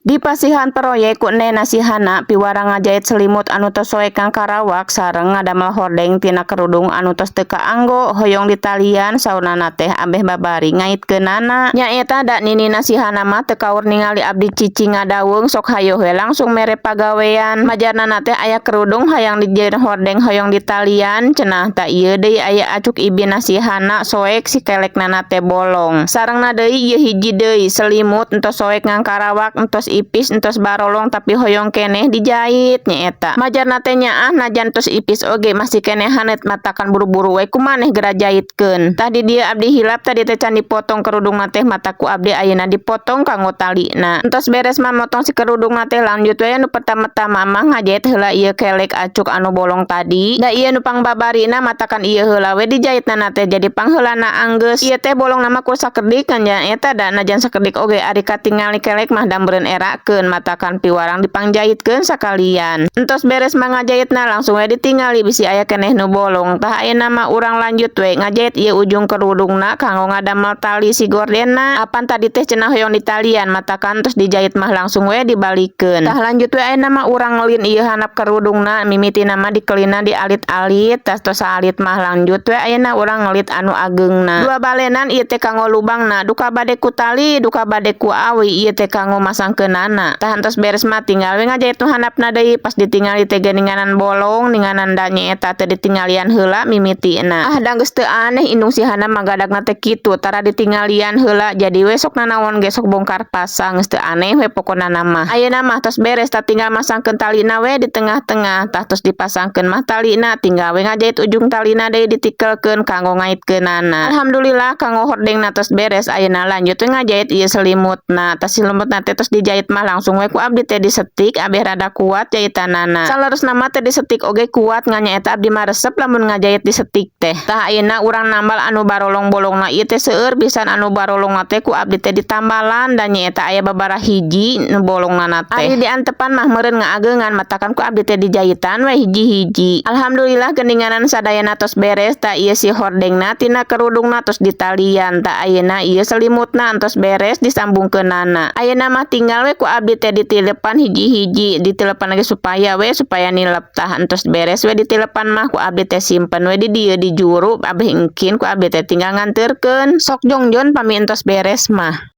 Dipasihan proyek ku Nena Sihana piwarang ngajait selimut anu tos soek ngangkarawak sareng ngadamel hordeng tina kerudung anu tos teu kaanggo hoyong ditalian. Saurnana teh ambeh babari ngaitkeunana. Nyaeta da Nini Nasihana mah teu kaur ningali abdi cicing ngadaweung, sok hayoh we langsung mere pagawean. Majarna teh aya kerudung hayang dijieun hordeng, hoyong ditalian cenah. Tah, ieu deui aya acuk Ibi Nasihana soek, si kelekna teh bolong. Sarengna deui ieu hiji deui selimut entos soek ngangkarawak, entos ipis, entos barolong, tapi hoyong keneh dijait. Nyaeta majarna teh nyaah najan tos ipis oge masih keneh haneut, matakan buru-buru we ku maneh geura jaitkeun. Tah, di dieu abdi hilap, tadi teh can dipotong kerudungna teh, matak ku abdi ayeuna dipotong kanggo talina. Entos beres mah motong si kerudungna teh, lanjut we nu pertama-tama mah ngajait heula ieu kelek acuk anu bolong tadi, da ieu nu pangbabarina, matakan ieu heula we dijaitna teh, jadi pangheulana anggeus. Ieu teh bolongna mah ku sakedik kan. Nyaeta da najan sakedik oge ari katingali kelek mah da meureun erakeun, matakan piwarang dipangjaitkeun sakalian. Entos beres mah ngajaitna, langsung we ditingali bisi aya keneh nu bolong. Tah, ayeuna mah urang lanjut we ngajait ieu ujung kerudungna kanggo ngadamel tali si gordenna. Apan tadi teh cenah hoyong ditalian, matakan tos dijait mah langsung we dibalikeun. Tah, lanjut we ayeuna mah urang ngelin ieu handap kerudungna. Mimitina mah dikelina dialit-alit. Tas tos alit mah, lanjut we ayeuna urang ngelit anu ageungna dua balenan. Ieu teh kanggo lubangna, duka bade ku tali, duka bade ku awi, ieu teh kanggo masangkeunana. Tah, entos beres mah tinggal we ngajait nu handapna deui. Pas ditingali teh geuninganan bolong ninganan, da nyaeta teh ditinggalian heula mimitina. Ah, da geus teu aneh, indung sihana mah gadagna teh kitu, tara ditinggalian heula, jadi we sok nanaon ge sok bongkar pasang. Geus teu aneh we pokona mah. Ayeuna mah tos beres, tah tinggal masangkeun talina we di tengah-tengah. Tah, tos dipasangkeun mah talina, tinggal we ngajait ujung talina deui, ditikelkeun kanggo ngaitkeunana. Alhamdulillah, kanggo hordengna tos beres. Ayeuna lanjut we ngajait ieu selimutna. Tah, selimutna teh tos dijait mah langsung we ku abdi teh disetik abeh rada kuat jaitanana. Saleresna mah teh disetik oge kuat, ngan nyaeta abdi mah resep lamun ngajait disetik teh. Tah, ayeuna urang nambal anu barolong-bolongna. Ieu teh seueur pisan anu barolongna teh, ku abdi teh ditambalan, dan nyaeta aya babaraha hiji nu bolongna teh. Ari diantepan mah meureun ngaageungan, matakan ku abdi teh dijaitan we hiji-hiji. Alhamdulillah, geuninganan sadayana tos beres. Tah, ieu si hordengna tina kerudungna tos ditalian. Tah, ayeuna ieu selimutna entos beres disambungkeunana. Ayeuna mah tinggal we ku abdi teh ditilepan hiji-hiji, ditilepan lagi supaya we supaya nilep. Tah, entos beres we ditilepan mah, ku abdi teh simpen we di dieu di juru abeh engkin ku abdi teh tinggal nganterkeun. Sok jongjon pami entos beres mah.